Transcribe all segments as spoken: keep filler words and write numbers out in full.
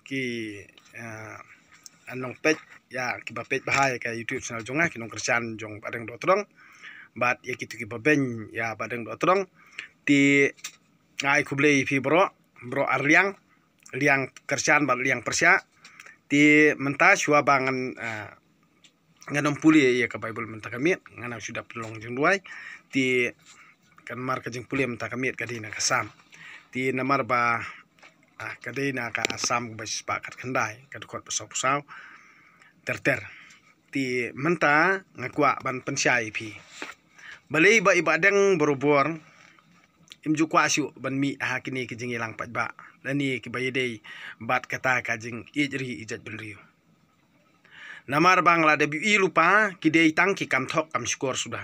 ki, eh, nongpeit, ïa kiba peit bha ïa ka YouTube channel jong nga, ki nongkyrshan jong Bahdeng Dohtdong bad ïa kito kiba beiñ ïa Bahdeng Dohtdong. Te nga ai khublei ïa phi baroh, baroh ar liang, liang kyrshan bad liang pyrshah. Te mynta shuwa ba ngan, eh, ngan ym pule ïa ka Baibl mynta ka miet, ngan ym shu dap long jingduwai. Te kan mar ka jingpule mynta ka miet ka dei na ka Salm. Te namar ba, ah, ka dei na ka Salm kaba shispah khatkhyndai, ka dkhot ba sawphew saw ter ter. Te mynta nga kwah ban pynshai ïa phi. Balei ba i Bahdeng barabor im ju kwah shuh ban mih ha kine ki jingïalang paidbah lane kiba ïadei bad kata ka jingïeit ri ïeit jaitbynriew? Namar ba nga la dep ïohi lypa, ki dei tang ki kam thok kam shukor suda.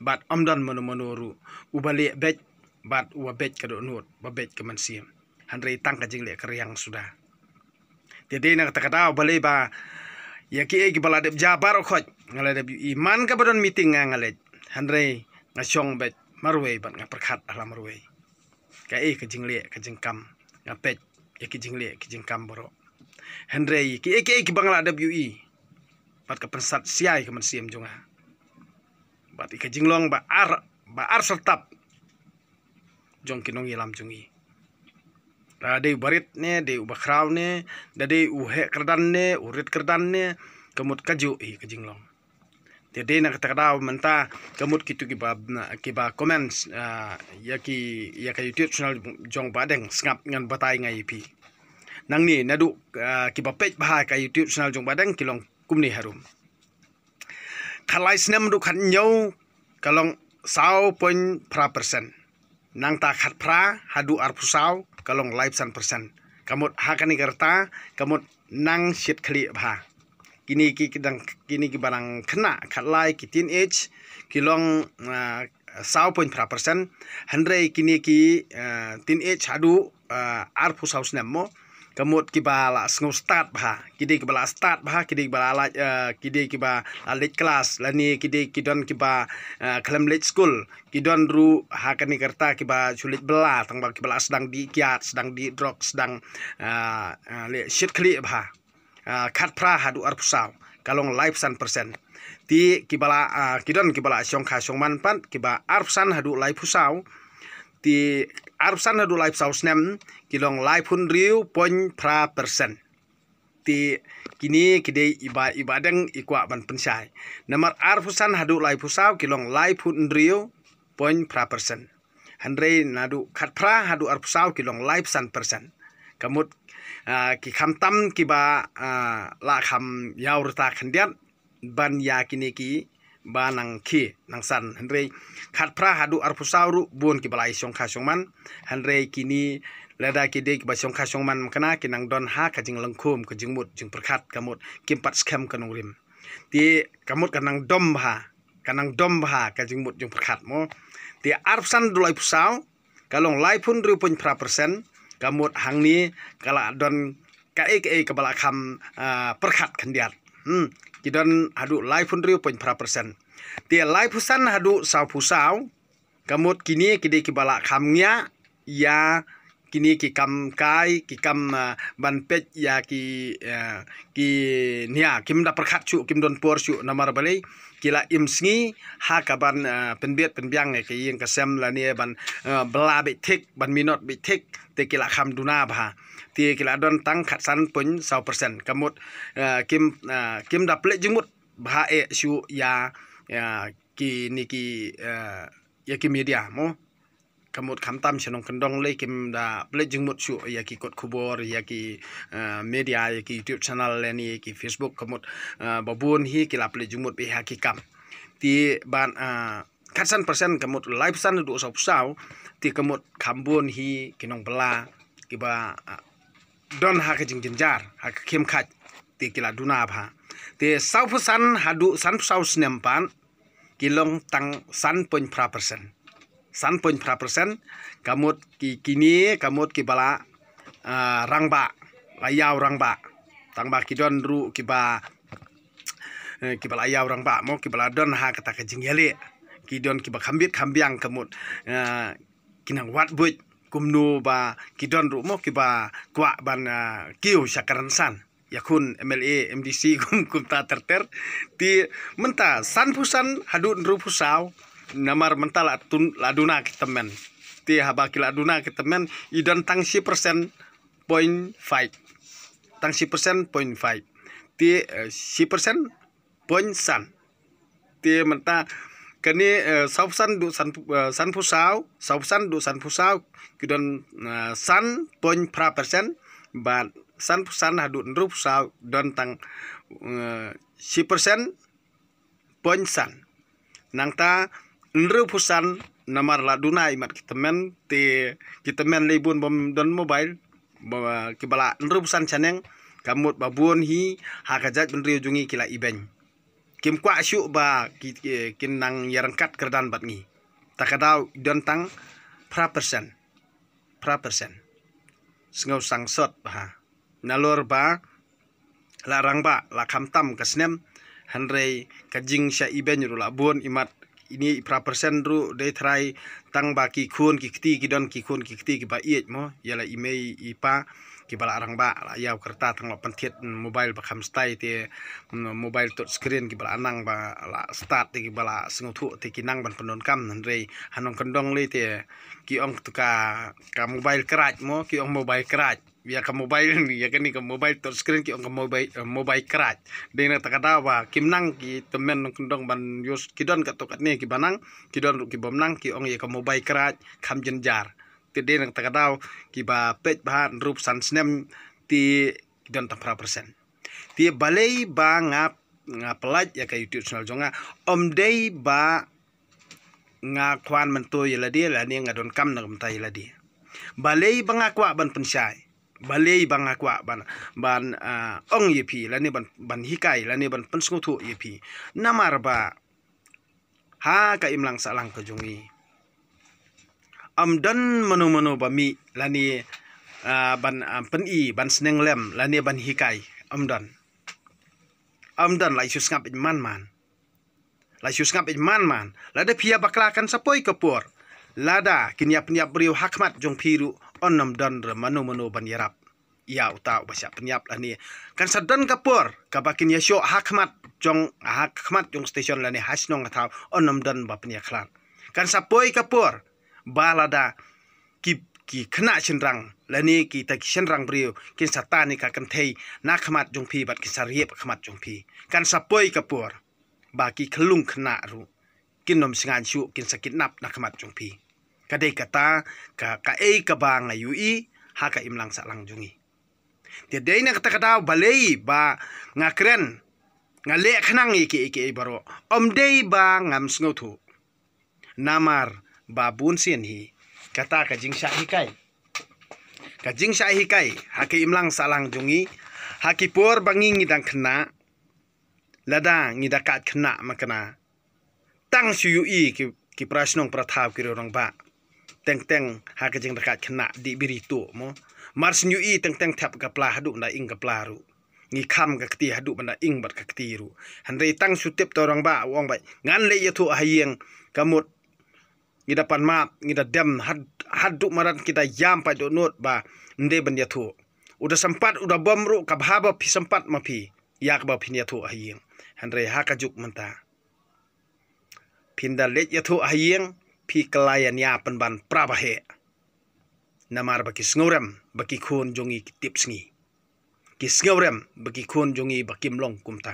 Bad ym don mano mano ruh uba leh beit, bad uba beit ka dohnud, ba beit ka mynsiem. Hynrei tang ka jingleh ka riang suda. Te dei na kata ka daw balei ba ïa kiei kiba la dep jia baroh khoit nga la dep ïohi, man kaba don meeting nga nga leit. Hynrei nga shong beit marwei bad nga pyrkhat ha la marwei. Kaei ka jingleh ka jingkam, nga peit ïa ki jingleh ki jingkam baroh. Hynrei kiei kiei kiba nga la dep ïohi, bad ka pynsat siai ka mynsiem jong nga. Bad ïa ka jinglong ba ar, ba ar syrtap jong ki nongïalam jong ngi. Da dei uba rit ne, dei uba khraw ne, da dei u heh kyrdan ne, u rit kyrdan ne, ka mut kajuh hi ka jinglong. Te dei na kata ka daw mynta ka mut kito kiba, kiba comments, ah, ïa ki, ïa ka YouTube channel jong Bahdeng, sngap ngan batai nga ïa phi. Nangne naduh, ah, kiba peit bha ka YouTube channel jong Bahdeng ki long kumne harum. Khatlai snem haduh khathynñiew ka long saw point phra percent. Nangta khatphra haduh arphew saw ka long laiphew san percent. Ka mut ha kane ka rta ka mut nang shit khlieh bha. Kine ki, ki dang, kine kiba dang khynnah khatlai, ki teenage, ki long, ah, saw point phra percent. Hynrei kine ki, ah, teenage haduh, ah, arphew saw snem mo, ka mut kiba la sngew stad bha, ki dei kiba la stad bha, ki dei kiba la lait, ah, ki dei kiba la leit klas, lane ki dei ki don kiba, ah, khlem leit skul, ki don ruh ha kane ka rta kiba shu leit bylla, tang ba kiba la sdang dih kiad, sdang dih drok, sdang, ah, ah, leh shit khlieh bha. Ah, khatphra haduh arphew saw ka long laiphew san percent. Te kiba la, ah, ki don kiba la shongkha shongman pat, kiba arphew san haduh laiphew saw. Te arphew san haduh laiphew saw snem ki long laiphew hynriew point phra percent. Te kine ki dei iba, i Bahdeng i kwah ban pynshai. Namar arphew san haduh laiphew saw ki long laiphew hynriew point phra percent. Hynrei naduh khatphra haduh arphew saw ki long laiphew san percent. Ka mut, ah, ki khamtam kiba, ah, la kham ïaw rta khyndiat ban ïa kine kiba nang khie nang san. Hynrei khatphra haduh arphew saw ruh bun kiba la ïa shongkha shongman. Hynrei kine lada ki dei kiba shongkha shongman mynta ki nang don ha ka jinglong khum, ka jingmut jingpyrkhat, ka mut kim pat skhem ka nongrim. Te ka mut ka nang dom bha, ka nang dom bha ka jingmut jingpyrkhat mo. Te arphew san haduh laiphew saw ka long laiphew hynriew point phra percent, ka mut hangne ka la don kaei kaei kaba la kham, ah, pyrkhat khyndiat. Hmm, ki don haduh laiphew hynriew point phra percent. Te laiphew san haduh sawphew saw, ka mut kine ki dei kiba la kham ngiah ïa kine ki kam kai, ki kam, ah, ban peit ïa ki, ah, ki nia, kim da pyrkhat shuh, kim don por shuh, namar balei, ki la im sngi ha ka ban, ah, pynbit pynbiang ïa ka ïing ka sem lane ban, ah, bylla beit thik, ban minot beit thik, te ki la kham duna bha. Te ki la don tang khatsan point saw percent. Ka mut, ah, kim, ah, kim da plie jingmut bha eh shuh ïa, ïa kine ki, ah, ïa ki media mo. Ka mut khamtam shnong kyndong lei kim da plie jingmut shuh ïa ki kot khubor, ïa ki, ah, media, ïa ki YouTube channel lane ïa ki Facebook, ka mut, ah, ba bun hi ki la plie jingmut beit ha ki kam. Te ban, ah, khatsan percent ka mut laiphew san haduh sawphew saw, te ka mut kham bun hi ki nongbylla kiba, ah, don ha ka jingjynjar, ha ka khim khait, te ki la duna bha. Te sawphew san haduh sanphew saw snem pat, ki long tang san point phra percent. San point phra percent, ka mut ki, kine, ka mut kiba la, ah, rangbah, la ïaw rangbah. Tang ba ki don ruh kiba, eh, kiba la ïaw rangbah mo, kiba la don ha kata ka jingïaleh. Ki don kiba kham bit kham biang, ka mut, eh, ki nang wad buit, kumno ba ki don ruh mo kiba kwah ban, ah, kiew sha ka rynsan ïa khun M L A, M D C kum kumta ter ter. Te mynta sanphew san haduh hynriewphew saw, namar mynta la tun, la duna ki tymmen. Te haba ki la duna ki tymmen, i don tang shi percent point five. Tang shi percent point five. Te, eh, shi percent point san. Te mynta kane, eh, saw san duh san, eh, sanphew saw, saw san duh sanphew saw, ki don, eh, san point phra percent, bad sanphew san haduh hynriewphew saw don tang, eh, shi percent point san. Nangta hynriewphew san namar la duna imat ki tymmen, te ki tymmen lei bun bym don mobile, ba, kiba la hynriewphew san shaneng, ka mut ba bun hi ha ka jaitbynriew jong ngi ki la ibeiñ. Kim kwah shuh ba ki, ki, kin nang ïaryngkat kyrdan bad ngi. Ta ka daw don tang phra percent. Phra percent. Sngew sangsot bha. Nalor ba la rangbah, la khamtam ka snem, hynrei ka jingshah ibeiñ ruh la bun imat. Ine i phra percent ruh dei trai tang ba ki khun ki kti ki don, ki khun ki kti kiba ïeit mo, ïa la i mei i pa kiba la rangbah, la ïaw ka rta tang la pynthied mobile ba kham stai te, mm, mobile touch screen kiba la nang ba la start te kiba la sngewthuh te ki nang ban pyndonkam, hynrei ha nongkyndong lei te ki ong tu ka, ka mobile kraj mo, ki ong mobile kraj. Ïa ka mobile, ïa kane ka mobile touch screen ki ong ka mobile, eh, mobile kraj. Dei na kata ka daw ba kim nang ki tymmen nongkyndong ban use, ki don katto katne kiba nang, ki don ruh kibym nang, ki ong ïa ka mobile kraj, kham jynjar. Te dei na kata ka daw kiba peit bha, hynriewphew san snem te ki don tang phra percent. Te balei ba nga, nga pyllait ïa ka YouTube channel jong nga, ym dei ba nga kwah myntoi ïa lade lane nga donkam na ka bynta ïa lade. Balei ba nga kwah ban pynshai, balei ba nga kwah ban, ban, ah, ong ïa phi lane ban, ban hikai lane ban pynsngewthuh ïa phi. Namar ba ha ka imlang sahlang ka jong ngi, ym don mano mano ba mih lane, ah, ban, ah, pyni, ban sneng lem lane ban hikai. Ym don. Ym don, la shu sngap ïa man man. La shu sngap ïa man man. Lada phi ïa bakla kan sa poi ka por, lada kin ïa pynïap briew ha khmat jong phi ruh, yn ym don re mano mano ban ïarap ïa uta uba shah pynïap lane. Kan sa don ka por kaba kin ïa shoh ha khmat jong, ha khmat jong station lane ha shnong ha thaw, yn ym don ba pynïakhlad. Kan sa poi ka por ba lada ki, ki khynnah shynrang lane kita ki shynrang briew kin sa tan ïa ka kynthei na khmat jong phi bad kin sa riap ha khmat jong phi. Kan sa poi ka por ba ki khyllung khynnah ruh kin ym shngaiñ shuh, kin sa kidnap na khmat jong phi. Ka dei kata ka, kaei kaba nga ïohi ha ka imlang sahlang jong ngi. Te dei na kata ka daw balei ba nga kren, nga leh khnang ïa kiei kiei baroh. Ym dei ba ngam sngewthuh. Namar ba bun sien hi kata ka jingshah hikai, ka jingshah hikai ha ka imlang sahlang jong ngi, ha ki por ba ngi ngi dang khynnah, lada ngi da kat khynnah ma khynnah, tang shu ïohi ki, ki para shnong para thaw ki rangbah. Teng teng ha ka jingda kat khynnah dih biri tuh mo. Mar shu ïohi teng teng thep ka pla haduh ban da ing ka pla ruh. Ngi kham ka kti haduh ban da ing bad ka kti ruh. Hynrei tang shu tip to rangbah u ong ba ngan leit ïathuh ha ïing, ka mut ngi da pan map, ngi da dem had, haduh madan ki da ïam pat dohnud ba ym dei ban ïathuh. U da sympat, u da bom ruh, ka bha ba phi sympat ma phi ïa kaba phin ïathuh ha ïing. Hynrei ha ka juk mynta phin da leit ïathuh ha ïing, phi kylla ïa nia pynban pra ba heh. Namar ba ki sngewrem ba ki khun jong ngi ki tip sngi. Ki sngewrem ba ki khun jong ngi ba kim long kumta.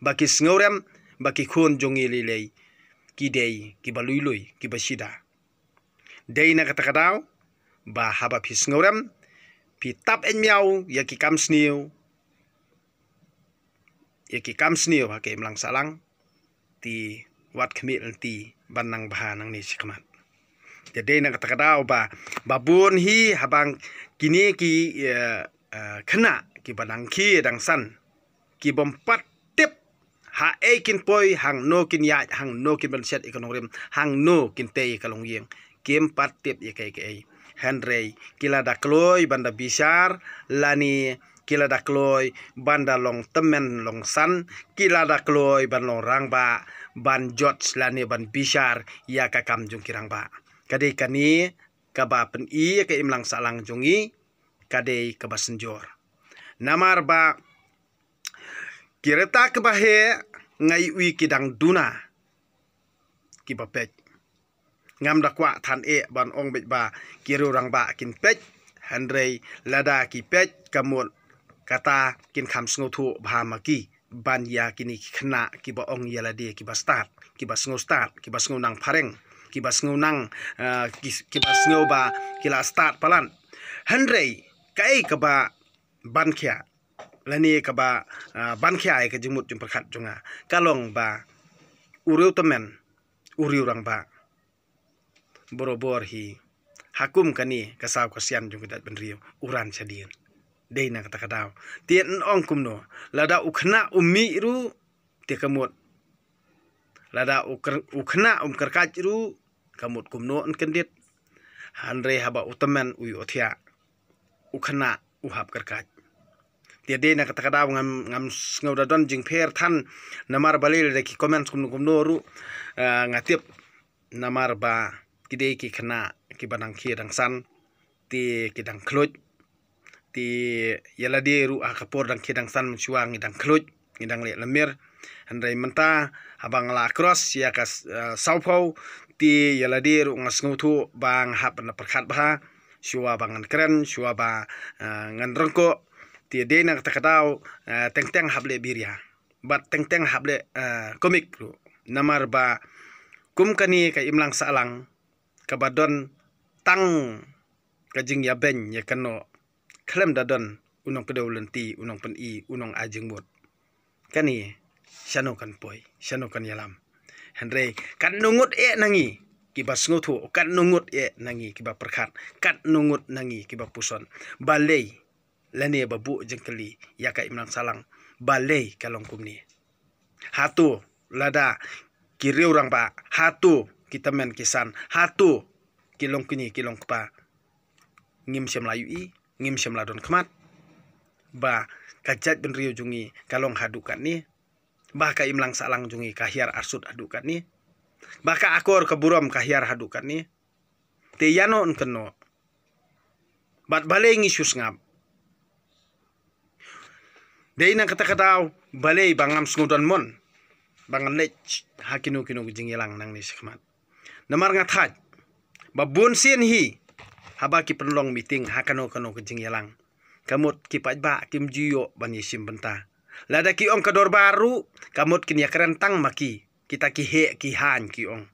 Ba ki sngewrem ba ki khun jong ngi lei lei ki dei kiba lui lui, kiba shida. Dei na kata ka daw ba haba phi sngewrem, phi tap eit miaw ïa ki kam sniew, ïa ki kam sniew ha ka imlang sahlang, te wat khmih lynti ban nang bha nangne shakhmat. Te dei na kata ka daw ba, ba bun hi haba kine ki, eh, eh, khynnah kiba dang khie dang san, ki bym pat tip haei kin poi, hangno kin ïaid, hangno kin pynshet ïa ka nongrim, hangno kin tei ïa ka longïing. Kim pat tip ïa kaei kaei. Hynrei ki la da kloi ban da bishar lane ki la da kloi ban da long tymmen long san, ki la da kloi ban long rangbah, ban judge lane ban bishar ïa ka kam jong ki rangbah. Ka dei kane kaba pyni ïa ka imlang sahlang jong ngi ka dei kaba synjor. Namar ba ki rta kiba heh nga ïohi ki dang duna kiba peit. Ngam da kwah than eh ban ong beit ba ki riew rangbah kin peit, hynrei lada ki peit ka mut kata kin kham sngewthuh bha ma ki ban ïa kine ki khynnah kiba ong ïa lade kiba stad, kiba sngew stad, kiba sngew nang phareng, kiba sngew nang, eh, ki, kiba sngew ba ki la stad palat. Hynrei kaei kaba ban khia lane kaba, ah, ban khia ïa ka jingmut jingpyrkhat jong nga ka long ba u riew tymmen, u riew rangbah, borabor hi ha kum kane ka saw ka sian jong ka jaitbynriew u ran shadien. Dei na kata ka daw te yn ong kumno, lada u khynnah um mih ruh te ka mut, lada u khynnah um kyrkhat ruh ka mut kumno yn kyndit. Hynrei haba u tymmen u ïohthiah, u khynnah u hap kyrkhat. Te dei na kata ka daw ngam, ngam sngew da don jingpher than namar balei lada ki comments kumno kumno ruh, eh, nga tip namar ba ki dei ki khynnah kiba dang khie dang san, te ki dang khluit. Te ïa lade ruh ha ka por dang khie dang san mynshuwa ngi dang khluit, ngi dang leh lamir. Hynrei mynta haba nga la cross ïa ka, eh, sawphew, te ïa lade ruh nga sngewthuh ba nga hap ban pyrkhat bha shuwa ba ngan kren, shuwa ba, eh, ngan ryngkoh. Te dei na kata ka daw, eh, teng teng hap leh biria bad teng teng hap leh, eh, komik ruh. Namar ba kum kane ka imlang sahlang kaba don tang ka jingïabeiñ ïa kano, khlem da don u nongkdew lynti, u nongpyni, u nongai jingmut, kane shano kan poi, shano kan ïalam? Hynrei katno ngut eh na ngi kiba sngewthuh, katno ngut eh na ngi kiba pyrkhat, katno ngut na ngi kiba puson, balei lane ba buh jingkylli ïa ka imlang sahlang, balei ka long kumne? Hato lada ki riew rangbah, hato ki tymmen ki san, hato ki long kñi ki long kpa, ngim shym la ïohi, ngim shym la don khmat ba ka jaitbynriew jong ngi ka long haduh katne, ba ka imlang sahlang jong ngi ka hiar arsut haduh katne, ba ka akor ka burom ka hiar haduh katne? Te ïano yn kynnoh? Bad balei ngi shu sngap? Dei na kata ka daw balei ba ngam sngewdon mon ba ngan leit ha kino kino ka jingïalang nangne shakhmat. Namar nga thait ba bun sien hi haba ki pynlong meeting ha kano kano ka jingïalang, ka mut ki paidbah kim ju ïoh ban ïashim bynta. Lada ki ong ka dorbar ruh, ka mut kin ïakren tang ma ki, kita ki heh ki haiñ ki ong.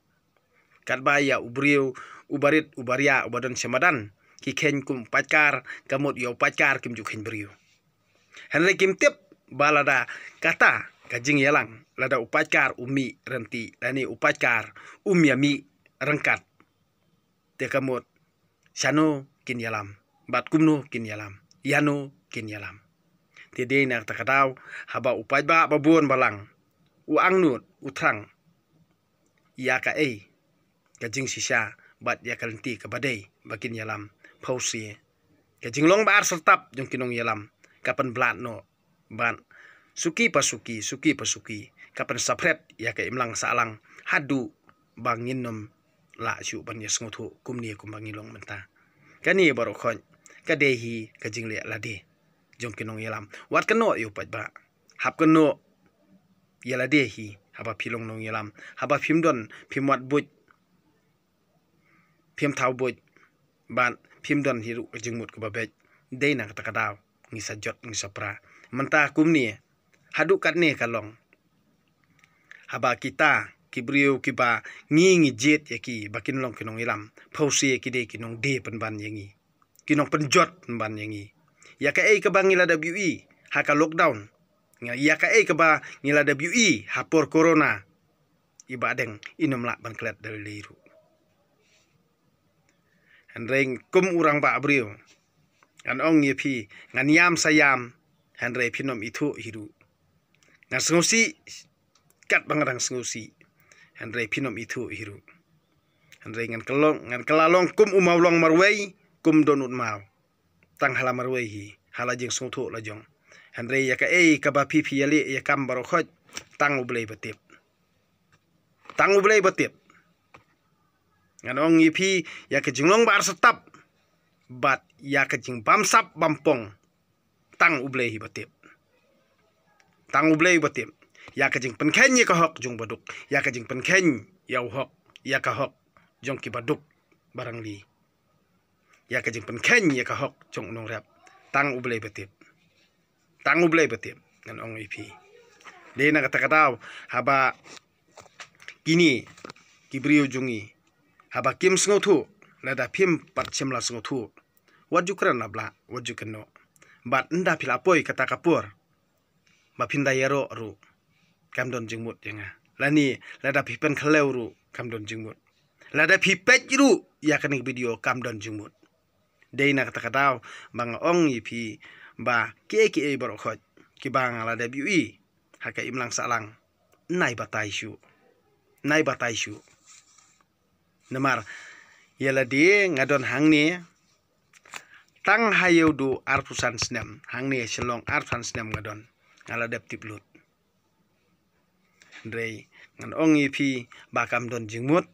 Katba ïa u briew, u barit, u baria, u ba don sha madan, ki kheiñ kum u paidkar, ka mut ïa u paidkar kim ju kheiñ briew. Hynrei kim tip ba lada kata ka jingïalang, lada u paidkar u mih rynti, lane u paidkar um ïa mih ryngkat, te ka mut shano kin ïalam, bad kumno kin ïalam, ïano kin ïalam? Te dei na kata ka daw haba u paidbah ba bun balang u angnud, u thrang ïa kaei ka jingshisha bad ïa ka lynti kaba dei ba kin ïalam, phewse ka jinglong ba ar syrtap jong ki nongïalam ka pynblat noh. Bad suki pa suki, suki pa suki, ka pynsaphriang ïa ka imlang sahlang haduh ba ngin ym lah shuh ban ïasngewthuh kumne kumba ngi long mynta. Kane baroh khoit ka dei hi ka jingleh lade jong ki nongïalam. Wat kynnoh ïa u paidbah, hap kynnoh ïa lade hi haba phi long nongïalam, haba phim don, phim wad buit, phim thaw buit, bad phim don hi ruh ka jingmut kaba beit. Dei na kata ka daw ngi sa jot, ngi sa pra. Mynta kumne, haduh katne ka long haba kita ki briew kiba ngi, ngi jied ïa ki ba kin long ki nongïalam, phewse ki dei ki nongdie pynban ïa ngi, ki nongpynjot pynban ïa ngi. Ïa kaei kaba ngi la dep ïohi ha ka lockdown, ïa kaei kaba ngi la dep ïohi ha por corona, i Bahdeng in ym lah ban klet da lei lei ruh. Hynrei kum u rangbah briew, ngan ong ïa phi, ngan ïam sa ïam, hynrei phin ym ithuh hi ruh. Ngan sngewsih katba nga dang sngewsih, hynrei phin ym ithuh hi ruh. Hynrei ngan kylla long, ngan kylla long kum u mawlong marwei, kum dohnud maw, tang ha la marwei hi, ha la jingsngewthuh la jong. Hynrei ïa kaei kaba phi, phi ïaleh ïa kam baroh khoit, tang U Blei ba tip. Tang U Blei ba tip. Ngan ong ïa phi, ïa ka jinglong ba ar satap bad ïa ka jingbamsap bampong, tang U Blei hi ba tip. Tang U Blei ba tip. Ïa ka jingpynkheiñ ïa ka hok jong u baduk, ïa ka jingpynkheiñ ïa u hok, ïa ka hok jong ki baduk barangli, ïa ka jingpynkheiñ ïa ka hok jong u nongrep, tang U Blei ba tip. Tang U Blei ba tip, ngan ong ïa phi. Dei na kata ka daw, haba kine ki briew jong ngi, haba kim sngewthuh, lada phim pat shym la sngewthuh, wat ju kren na bla, wat ju kynnoh. Bad ynda phi la poi kata ka por ba phin da ïaroh ruh, kam don jingmut ïa nga. Lane lada phi pynkhlaiñ ruh, kam don jingmut. Lada phi peit ruh ïa kane ka video, kam don jingmut. Dei na kata ka daw ba nga ong ïa phi ba kiei kiei baroh khoit kiba nga la dep ïohi ha ka imlang sahlang, nai batai shuh. Nai batai shuh. Namar ïa lade nga don hangne tang ha ïew duh arphew san snem, hangne Shillong arphew san snem nga don, nga la dep tip lut. Hynrei ngan ong ïa phi ba kam don jingmut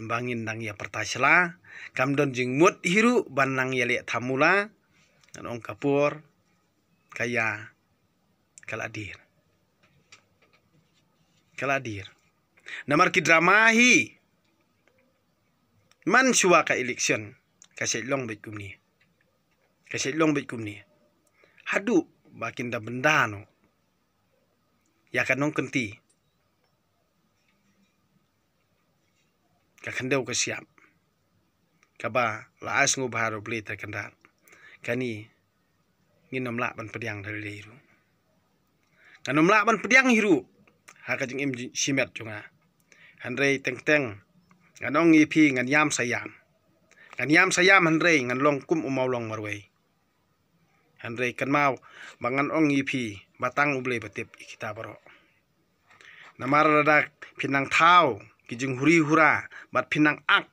ba ngin nang ïa pyrta sla, kam don jingmut hi ruh ban nang ïa leh thamula. Ngan ong ka por ka ïa, ka la dier. Ka la dier. Namar ki drama hi man shuwa ka election ka shait long beit kumne. Ka shait long beit kumne. Haduh ba kin da bynda noh ïa ka nongkynti, ka khyndew ka shyiap, kaba la ai sngewbha ruh Blei Trai Kynrad. Kane ngin ym lah ban pdiang da lei ruh. Ngan ym lah ban pdiang hi ruh ha ka jingim ji-, shimet jong nga. Hynrei teng teng ngan ong ïa phi, ngan ïam sa ïam. Ngan ïam sa ïam, hynrei ngan long kum u mawlong marwei. Hynrei kynmaw ba ngan ong ïa phi ba tang U Blei ba tip ïa kita baroh. Namar lada phi nang thaw ki jinghuri hura bad phi nang ak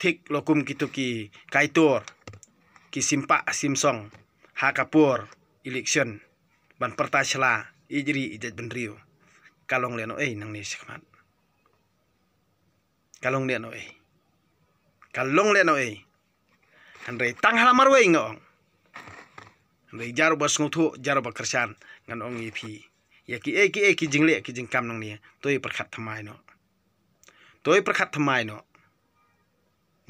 thik lo kum kito ki kaitor, ki sim pah sim song ha ka por election ban pyrta sla ïeit ri ïeit jaitbynriew, ka long lehnohei nangne shakhmat. Ka long lehnohei. Ka long lehnohei. Hynrei tang ha la marwei nga ong. Hynrei jar ba sngewthuh, jar ba kyrshan, ngan ong ïa phi, ïa kiei kiei ki jingleh ki jingkam nangne, to ïa pyrkhat thymmai noh. To ïa pyrkhat thymmai noh.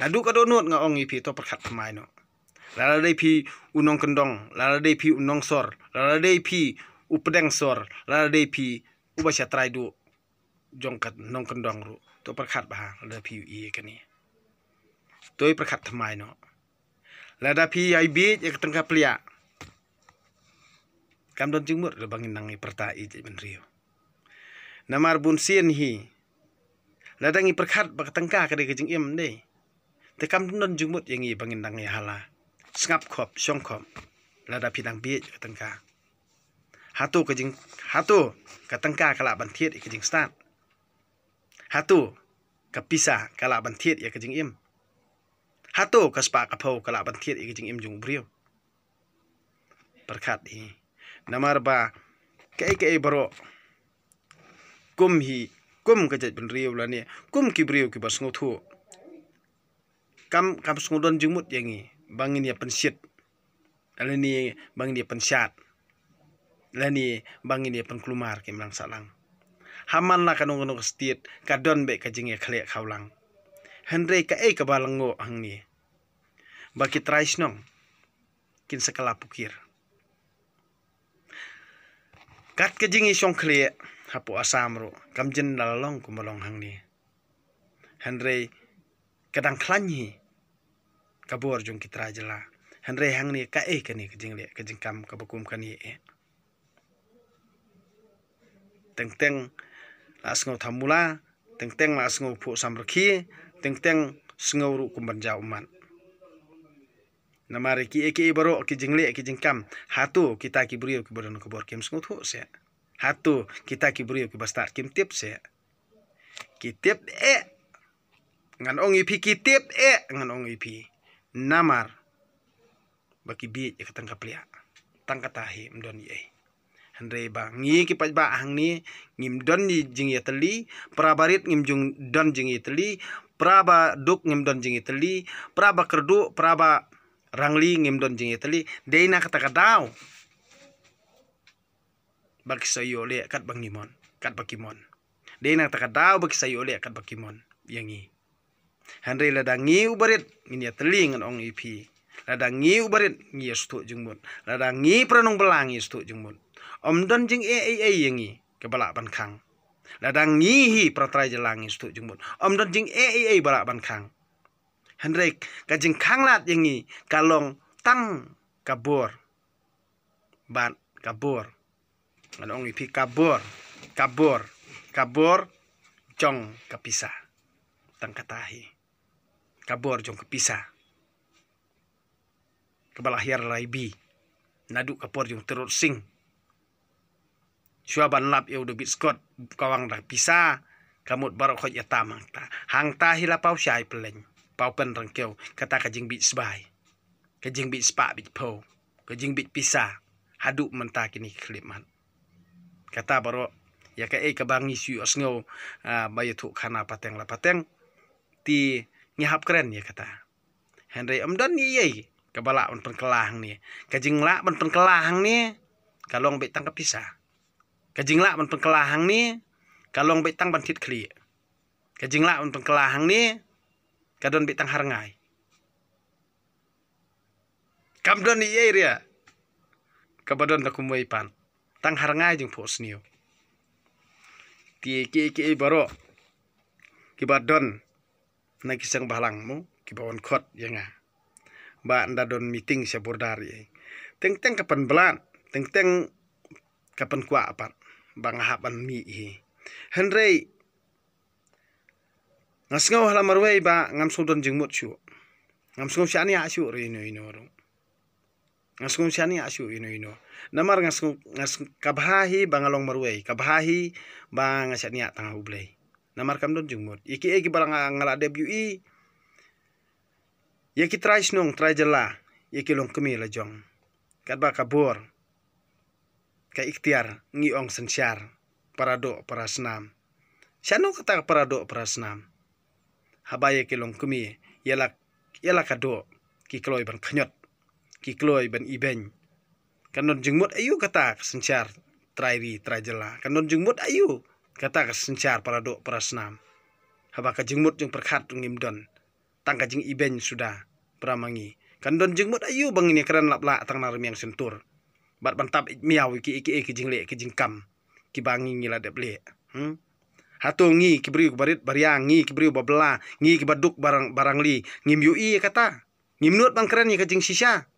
Naduh ka dohnud nga ong ïa phi, to pyrkhat thymmai noh. Lada dei phi u nongkyndong, lada dei phi u nongsor, lada dei phi u pdeng sor, lada dei phi uba sha trai duh jong ka nongkyndong ruh, to pyrkhat bha lada phi ïohi ïa kane. To ïa pyrkhat thymmai noh. Lada phi ïai bieit ïa ka tyngka pliah, kam don jingmut ruh ba ngin nang ïa pyrta ïeit jaitbynriew. Namar bunsien hi lada ngi pyrkhat ba ka tyngka ka dei ka jingim, dei, te kam don jingmut ïa ngi ba ngin nang ïa hala sngap khop shong khop lada phi nang bieit ïa ka tyngka. Hato ka jing, hato ka tyngka ka lah ban thied ïa ka jingstad? Hato ka pisa ka lah ban thied ïa ka jingim? Hato ka spah ka phew ka lah ban thied ïa ka jingim jong u briew? Pyrkhat hi. Namar ba kaei kaei baroh, kum hi, kum ka jaitbynriew lane kum ki briew kiba sngewthuh, kam, kam sngewdon jingmut ïa ngi ba ngin ïa pynshit, lane ba ngin ïa pynshad, lane ba ngin ïa pynkulmar ki imlang sahlang. Ha man la kano kano ka state ka don beit ka jingïakhleh khawlang. Hynrei kaei kaba lyngngoh hangne, ba ki trai shnong kin sa kylla pukir. Kat ka jingïashongkhleh hapoh Assam ruh kam jin da la long kumba long hangne. Hynrei ka dang khlaiñ hi ka bor jong ki trai jylla. Hynrei hangne kaei kane ka jingleh ka jingkam kaba kum kane eh? Teng teng la sngew thamula, teng teng la sngew phuh samrkhie, teng teng sngew ruh kum ban jaw ummat. Namar kiei kiei baroh ki jingleh ki jingkam, hato kita ki briew kiba don ka bor kim sngewthuh seh? Hato kita ki briew kiba stad kim tip seh? Ki tip eh. Ngan ong ïa phi ki tip eh, ngan ong ïa phi. Namar ba ki bieit ïa ka tyngka pliah. Tang kata hi, ym don ei. Hynrei ba ngi ki paidbah hangne ngim don jingïatylli, para barit ngim jong don jingïatylli, para baduk ngim don jingïatylli, para bakyrduh, para barangli ngim don jingïatylli. Dei na kata ka daw ba ki sa ïoh leh kat ba ngi mon, kat ba ki mon. Dei na kata ka daw ba ki sa ïoh leh kat ba ki mon ïa ngi. Hynrei lada ngi u barit ngin ïatylli, ngan ong ïa phi, lada ngi u barit ngi ïa sngewthuh jingmut, lada ngi para nongbylla ngi ïa sngewthuh jingmut, ym don jingeh ei ei ïa ngi kaba lah ban khang. Lada ngi hi para trai jylla ngi ïa sngewthuh jingmut, ym don jingeh ei ei ba lah ban khang. Hynrei ka jingkhang lad ïa ngi ka long tang ka bor. Bad ka bor, ngan ong ïa phi, ka bor, ka bor, ka bor jong ka pisa. Tang kata hi, ka bor jong ka pisa kaba la hiar la ibi naduh ka por jong Tirot Sing. Shuwa ban lap ïa u David Scott, ka wang da pisa, ka mut baroh khoit ïa tam hangta. Hangta hi la paw shai pyllein, paw pynrangkew, kata ka jingbit sbai, ka jingbit spah bit phew, ka jingbit pisa, haduh mynta kine ki khyllipmat. Kata baroh ïa kaei kaba ngi shu ïohsngew, ah, ba ïathuh khana pateng la pateng. Te ngi hap kren ïa kata. Hynrei ym don ei ei kaba lah ban pynkylla hangne. Ka jinglah ban pynkylla hangne ka long beit tang ka pisa. Ka jinglah ban pynkylla hangne ka long beit tang ban thied khlieh. Ka jinglah ban pynkylla hangne ka don beit tang ha rngai. Kam don ei ei ruh kaba don da kumwei pat, tang ha rngai jingphohsniew. Te kiei kiei baroh kiba don na ki seng bhalang mo, kiba wan khot ïa nga ba ynda don meeting sha border ei ei, teng teng ka pynblad, teng teng ka pynkwah pat ba nga hap ban mih hi. Hynrei nga sngew ha la marwei ba ngam sngew don jingmut shuh, ngam sngew shaniah shuh ruh ïa ino ino ruh. Nga sngew shaniah shuh ïa ino ino. Namar nga sngew, nga sngew, ka bha hi ba nga long marwei, ka bha hi ba nga shaniah tang ha U Blei. Namar kam don jingmut ïa kiei kiba nga, nga la dep ïohi, ïa ki trai shnong, trai jylla, ïa ki longkmie la jong. Katba ka bor, ka iktiar, ngi ong synshar, para doh para snam. Shano kata ka para doh para snam? Haba ïa ki longkmie ïa la, ïa la ka doh ki kloi ban khñiot, ki kloi ban ibeiñ. Kan don jingmut aïu kata ka synshar trai ri trai jylla? Kan don jingmut aïu kata ka synshar para doh para snam? Haba ka jingmut jingpyrkhat ruh ngim don, tang ka jingibeiñ suda para ma ngi. Kan don jingmut aïu ba ngin ïakren lap lah tang na rmiang shyntur bad ban tap ïeit miaw ïa kiei kiei ki jingleh ki jingkam kiba ngi ngi la dep leh? Hmm? Hato ngi ki briew ba rit ba riang, ngi ki briew ba bylla, ngi kiba duk ba rang, ba rangli, ngim ïohi ïa kata? Ngim nud ban kren ïa ka jingshisha?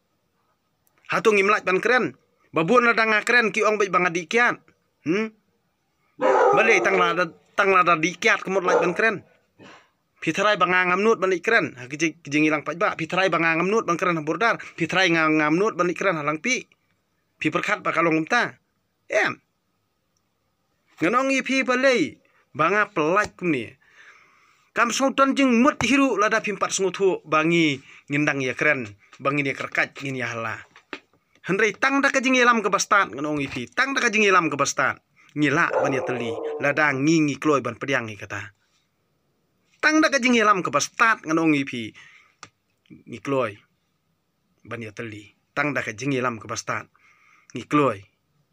Hato ngim lah ban kren? Ba bun lada nga kren ki ong beit ba nga dih kiad. Hmm? Balei tang lada, tang lada dih kiad ka mut lah ban kren? Phi tharai ba nga ngam nud ban leit kren ha ki jing, ki jingïalang paidbah? Phi tharai ba nga ngam nud ban kren ha border? Phi tharai nga ngam nud ban leit kren ha Langpih? Phi pyrkhat ba ka long kumta? Em. Ngan ong ïa phi balei ba nga pyllait kumne. Kam sngewdon jingmut hi ruh lada phim pat sngewthuh ba ngi ngin dang ïakren, ba ngin ïakyrkait, ngin ïahala. Hynrei tang da ka jingïalam kaba stad, ngan ong ïa phi, tang da ka jingïalam kaba stad ngi lah ban ïatylli. Lada ngi ngi kloi ban pdiang ïa kata, tang da ka jingïalam kaba stad, ngan ong ïa phi, ngi kloi ban ïatylli. Tang da ka jingïalam kaba stad ngi kloi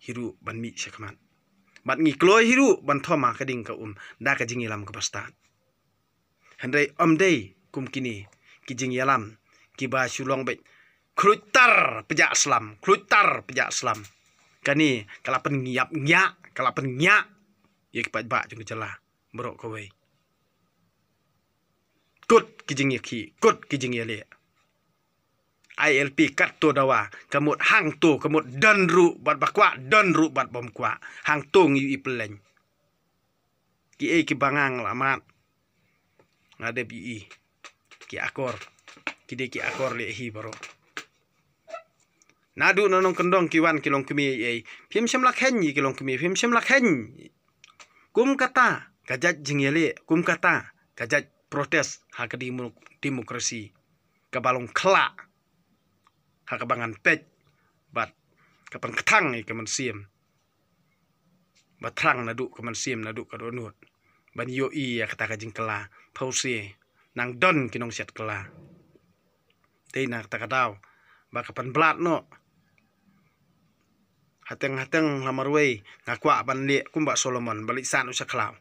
hi ruh ban mih shakhmat, bad ngi kloi hi ruh ban thom ha ka ding ka um da ka jingïalam kaba stad. Hynrei ym dei kum kine ki jingïalam kiba shu long beit khluit tar pjah slam, khluit tar pjah slam. Kane ka la pynngiap ngiah, ka la pynngiah ïa ki paidbah jong ka jylla baroh kawei. Kut ki jingïakhih, kut ki jingïaleh. I L P katto dawa, ka mut hangto, ka mut don ruh bad ba kwah, don ruh bad bym kwah. Hangto ngi ïohi pyllein. Kiei kiba nga la mad, nga dep ïohi. Ki akor, ki dei ki akor leh hi baroh. Naduh na nongkyndong ki wan ki longkmie ei ei, phim shym la kheiñ ïa ki longkmie, phim shym la kheiñ. Kum kata ka jait jingïaleh, kum kata ka jait protest ha ka demo-, demokrasi kaba long khlah, ha kaba ngan peit bad ka pynkthang ïa ka mynsiem. ba thrang naduh ka mynsiem, naduh ka dohnud, ban ïohi ïa kata ka jingkylla. Phewse nang don ki nongsiat kylla. Dei na kata ka daw ba ka pynblad noh. Hateng hateng la marwei nga kwah ban leh kumba Solomon, ba leit sah noh sha khlaw.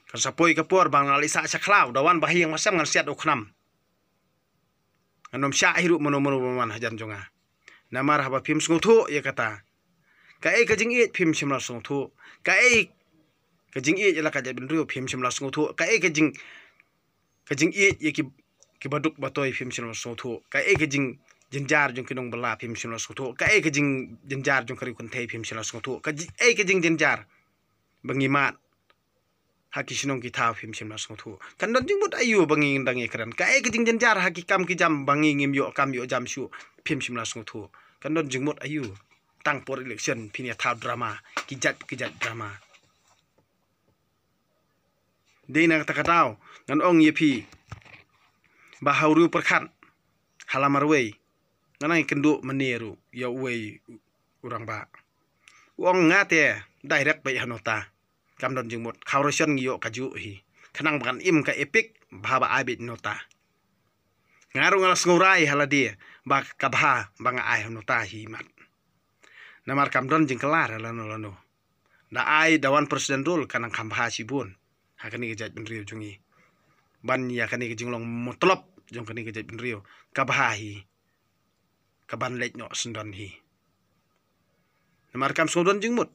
Kan sa poi ka por ba nga leit sah sha khlaw, da wan ba hiang ba sem ngan siat u khnam. Ngan ym shah hi ruh mano mano ba wan hajan jong nga. Namar haba phim sngewthuh ïa kata, kaei ka jingïeit phim shym la sngewthuh. Kaei ka jingïeit ïa la ka jaitbynriew phim shym la sngewthuh. Kaei ka jing ka jingïeit ïa ki, ki baduk batoi phim shym la sngewthuh. Kaei ka jingjynjar jong ki nongbala phim shym la sngewthuh. Kaei ka jingjynjar jong ka riewkynthei phim shym la sngewthuh. Kaei ka jingjynjar ba ngi mad ha ki shnong ki thaw phim shym la sngewthuh. Kan don jingmut aïu ba ngi dang ïakren? Kaei ka jingjynjar ha ki kam ki jam ba ngi ngim ïoh kam ïoh jam shuh phim shym la sngewthuh? Kan don jingmut aïu? Tang por election phin ïa thaw drama, ki jait ki jait drama. Dei na kata ka daw ngan ong ïa phi ba ha u riew pyrkhat ha la marwei, ngan ai kynduh mynne ruh ïa uwei u rangbah. U ong nga te direct beit ha nota. Kam don jingmut, khaw ration ngi ïoh kajuh hi. Khnang ba kan im ka EPIC bha ba ai beit nota. Nga ruh nga la sngewrai ha lade ba ka bha ba nga ai ha nota hi mat. Namar kam don jingkylla lano lano. Da ai da wan president rule kan nang kham bha shibun ha kane ka jaitbynriew jong ngi. Ban ïa kane ka jinglong mutlop jong kane ka jaitbynriew, ka bha hi, ka ban leit noh syndon hi. Namar kam sngewdon jingmut.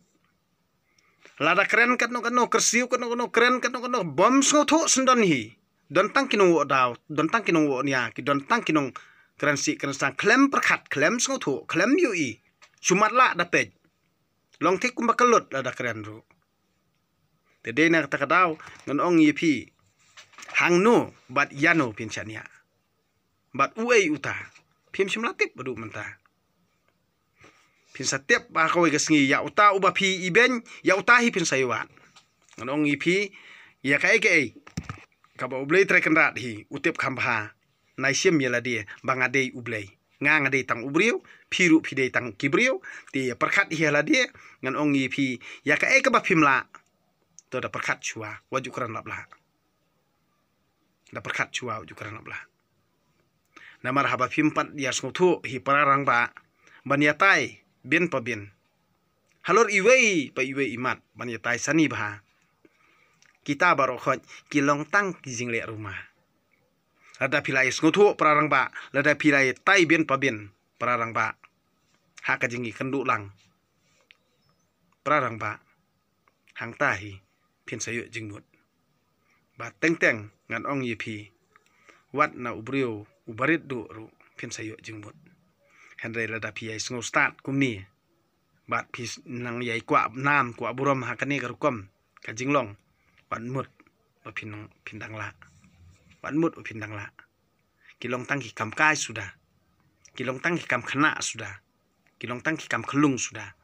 Lada kren katno katno, kyrsiew katno katno, kren katno katno, bym sngewthuh syndon hi. Don tang ki nongwoh daw, don tang ki nongwoh nia, ki don tang ki nongkren sih kren sdang, khlem pyrkhat, khlem sngewthuh, khlem ïohi. Shu matlah da peit. Long thik kumba ka lut lada kren ruh. Te dei na kata ka daw ngan ong ïa phi, hangno bad ïano phin shaniah? Bad uei uta? Phim shym la tip haduh mynta. Phin sa tip ha kawei ka sngi, ïa uta uba phi ibeiñ, ïa uta hi phin sa ïawad. Ngan ong ïa phi, ïa kaei kaei kaba U Blei Trai Kynrad hi u tip kham bha. Nai shim ïa lade ba nga dei U Blei. Nga nga dei tang u briew, phi ruh phi dei tang ki briew. Te ïa pyrkhat hi ïa lade, ngan ong ïa phi, ïa kaei kaba phim lah, to da pyrkhat shuwa wat ju kren lap lah. Da pyrkhat shuwa wat ju kren lap lah. Namar haba phim pat ïa sngewthuh hi para rangbah ban ïatai bin pa bin, halor iwei pa iwei i mat ban ïatai sani bha, kita baroh khoit ki long tang ki jingleh ruma. Lada phi la ïa sngewthuh para rangbah, lada phi la ïatai bin pa bin para rangbah, ha ka jingïakynduh lang para rangbah, hangta hi phin sa ïoh jingmut. Ba teng teng ngan ong ïa phi, wat na u briew u barit duh ruh phin sa ïoh jingmut. Hynrei lada phi ïa sngew stad kumne, bad phi nang ïa kwah nam kwah burom ha kane ka rukom ka jinglong, wat mut ba phin nang, phin dang lah. Wat mut ba phin dang lah. Ki long tang ki kam kai suda. Ki long tang ki kam khynnah suda. Ki long tang ki kam khyllung suda.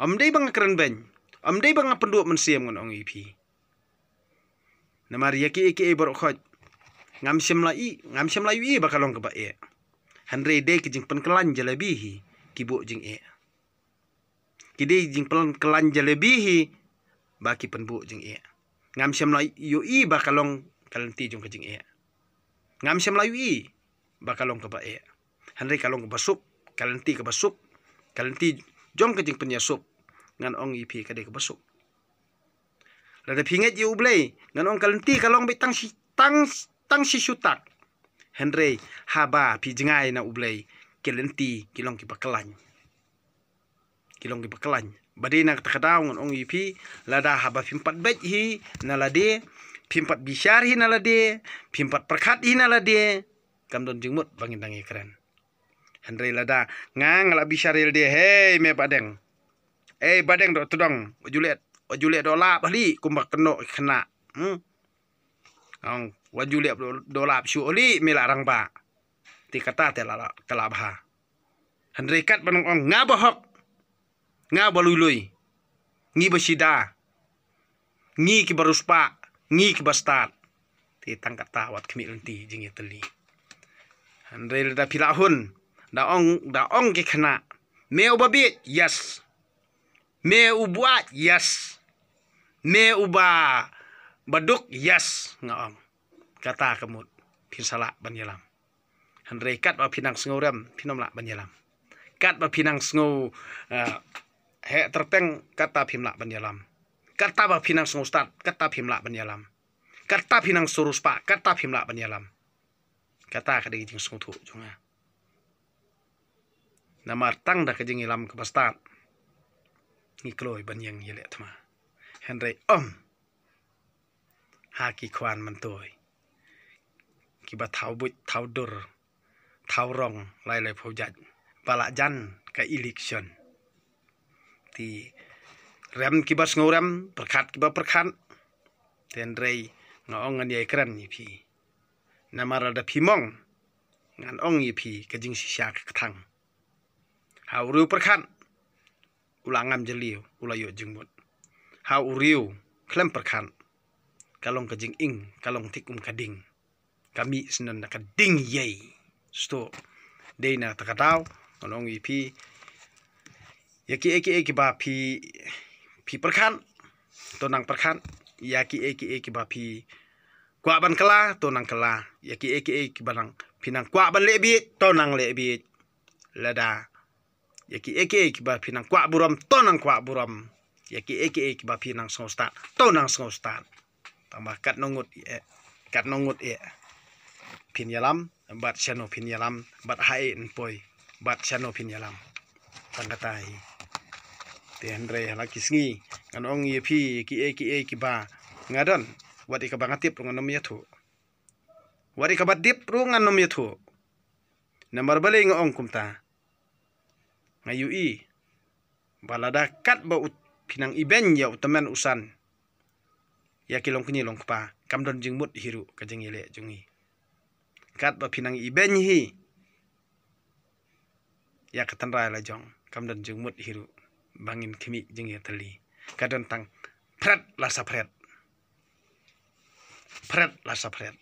Ym dei ba nga kren beiñ, ym dei ba nga pynduh mynsiem, ngan ong ïa phi. Namar ïa kiei kiei baroh khoit ngam shym la i, ngam shym la ïohi ba ka long kaba eh. Hynrei dei ki jingpynkylla jalebi hi ki buh jingeh. Ki dei jingpynkylla jalebi hi ba ki pynbuh jingeh. Ngam shym la ïohi ba ka long ka lynti jong ka jingeh. Ngam shym la ïohi ba ka long kaba eh. Hynrei ka long kaba suk, ka lynti kaba suk, ka lynti jong ka jingpynïasuk. Ngan ong ïa phi, ka dei kaba suk. Lada phi ngeit ïa U Blei, ngan ong ka lynti ka long beit tang shi, tang, tang shisha tak. Hynrei haba phi jngai na U Blei, ki lynti ki long kiba khlaiñ. Ki long kiba khlaiñ. Ba dei na kata ka daw ngan ong ïa phi, lada haba phim pat beit hi na lade, phim pat bishar hi na lade, phim pat pyrkhat hi na lade, kam don jingmut ba ngin dang ïakren. Hynrei lada nga nga la bishar ïa lade, hei me Bahdeng, ei Bahdeng Dohtdong, wat ju leh, wat ju leh dohlap hali kumba kynnoh khynnah. Hmm. Ong, wat ju leh dohlap shuh hali me la rangbah. Te kata te la, la, te la bha. Hynrei katba nang ong nga bahok, nga ba lui lui, ngi ba shida, ngi kiba riewspah, ngi kiba stad, te tang kata wat khmih lynti jingïatylli. Hynrei lada phi la hun, da ong, da ong ki khynnah, me uba bieit, yes. Me u buaid, yes. Me uba baduk, yes, nga ong. Kata ka mut phin sa lah ban ïalam. Hynrei katba phi nang sngewrem, phin ym lah ban ïalam. Katba phi nang sngew, eh, heh tyrteng, kata phim lah ban ïalam. Katba phi nang sngewstad, kata phim lah ban ïalam. Katba phi nang sngewriewspah, kata phim lah ban ïalam. Kata ka dei ka jingsngewthuh jong nga. Namar tang da ka jingïalam kaba stad ngi kloi ban ïeng ïaleh thma. Hynrei ym ha ki khwan myntoi kiba thaw buit, thaw dur, thaw rong, lai lai phew jait ba la jan ka election. Te rem kiba sngewrem, pyrkhat kiba pyrkhat. Te hynrei nga ong ngan ïai kren ïa phi. Namar lada phi mong, ngan ong ïa phi ka jingshisha ka kthang. Ha u riew pyrkhat u la ngam jylliew, u la ïoh jingmut. Ha u riew khlem pyrkhat, ka long ka jinging, ka long thik um ka ding. Ka mih syndon da ka ding ïei. Sto dei na kata ka daw ngan ong ïa phi, ïa kiei kiei kiba phi, phi pyrkhat, to nang pyrkhat. Ïa kiei kiei kiba phi kwah ban kylla, to nang kylla. Ïa kiei kiei kiba nang, phi nang kwah ban leh bieit, to nang leh bieit. Lada ïa kiei kiei kiba phi nang kwah burom, to nang kwah burom. Ïa kiei kiei kiba phi nang sngewstad, to nang sngewstad. Tangba katno ngut eh, katno ngut eh phin ïalam, bad shano phin ïalam, bad haei yn poi, bad shano phin ïalam. Tang kata hi. Te hynrei ha la ki sngi ngan ong ïa phi, kiei kiei kiba nga don, wat ïa kaba nga tip ruh ngan ym ïathuh. Wat ïa kaba tip ruh ngan ym ïathuh. Namar balei nga ong kumta? Nga ïohi ba lada katba u, phi nang ibeiñ ïa u tymmen u san, ïa ki longkñi longkpa, kam don jingmut hi ruh ka jingïaleh jong ngi. Katba phi nang ibeiñ hi ïa ka tynrai la jong, kam don jingmut hi ruh ba ngin khmih jingïatylli. Ka don tang phret la sa phret. Phret la sa phret.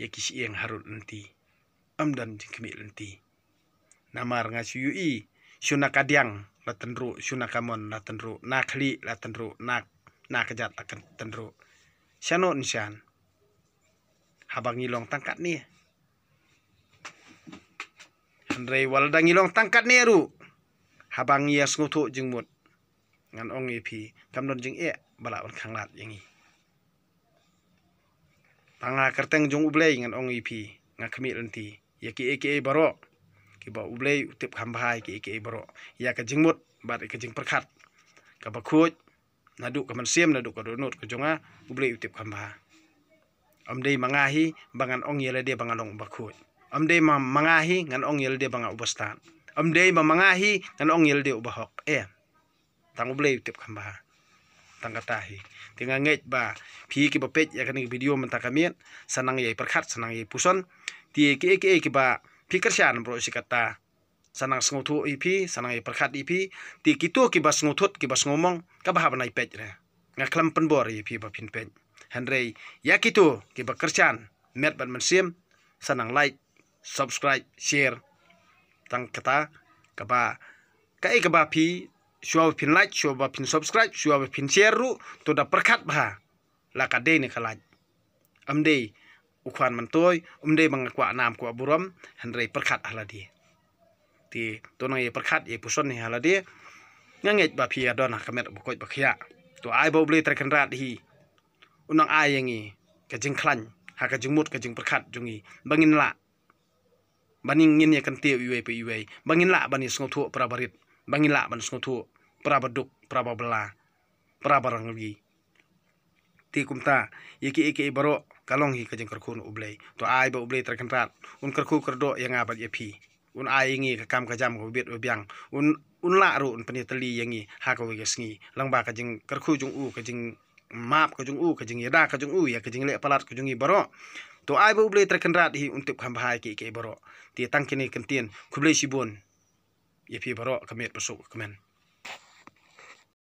Ïa ki shyieng harud lynti, ym don jingkhmih lynti. Namar nga shu ïohi, shu na kadiang la tynruh, shu na kamon la tynruh, na khlieh la tynruh, na, na kjat la tynruh. Shano yn shan? Haba ngi long tang katne. Hynrei wat lada ngi long tang katne ruh, haba ngi ïa sngewthuh jingmut, ngan ong ïa phi, kam don jingeh ba lah ban khanglad ïa ngi. Tang ha kyrteng jong U Blei ngan ong ïa phi, nga khmih lynti ïa kiei kiei baroh kiba U Blei u tip kham bha ïa kiei kiei baroh, ïa ka jingmut bad ïa ka jingpyrkhat kaba khuid. Naduh ka mynsiem, naduh ka dohnud ka jong nga, U Blei u tip kham bha. Ym dei ma nga hi ba ngan ong ïa lade ba nga long uba khuid. Ym dei ma, ma nga hi ngan ong ïa lade ba nga uba stad. Ym dei ma, ma nga hi ngan ong ïa lade uba hok. Eh. Tang U Blei u tip kham bha. Tang kata hi. Te nga ngeit ba phi kiba peit ïa kane ka video mynta ka miet, sa nang ïai pyrkhat, sa nang ïai puson. Te kiei kiei kiba phi kyrshan baroh shi katta, sa nang sngewthuh ïa phi, sa nang ïai pyrkhat ïa phi. Te kito kiba sngewthuh, kiba sngewmong, kaba hap ban ai peit re. Nga khlem pynbor ïa phi ba phin peit. Hynrei ïa kito kiba kyrshan met bad mynsiem, sa nang like, subscribe, share. Tang kata kaba, kaei kaba phi, shuwa ba phin like, shuwa ba phin subscribe, shuwa ba phin share ruh, to da pyrkhat bha la ka dei ne ka lait. Ym dei u khwan myntoi, ym dei ba nga kwah nam kwah burom, hynrei pyrkhat ha lade. Te to nang ïa pyrkhat, ïa puson hi ha lade. Nga ngeit ba phi ïa don ha ka met ba koit ba khiah. To ai ba U Blei Trai Kynrad hi un nang ai ïa ngi ka jingkhlaiñ ha ka jingmut ka jingpyrkhat jong ngi, ba ngin lah ban ngin ïa kyntiew iwei pa iwei, ba ngin lah ban ïa sngewthuh para barit, ba ngin lah ban sngewthuh para baduk, para babylla, para barangli. Te kumta ïa kiei kiei baroh ka long hi ka jingkyrkhu na U Blei. To ai ba U Blei Trai Kynrad un kyrkhu kyrdoh ïa nga bad ïa phi. Un ai ïa ngi ka kam ka jam kaba bit ba biang. Un, un lah ruh un pynïatylli ïa ngi ha kawei ka sngi. Lyngba ka jingkyrkhu jong u, ka jingmap ka jong u, ka jingïada ka jong u ïa ka jingleh palat ka jong ngi baroh. To ai ba U Blei Trai Kynrad hi un tip kham bha ïa kiei kiei baroh. Te tang kine ki kyntien, khublei shibun ïa phi baroh, ka miet ba suk ka kmen.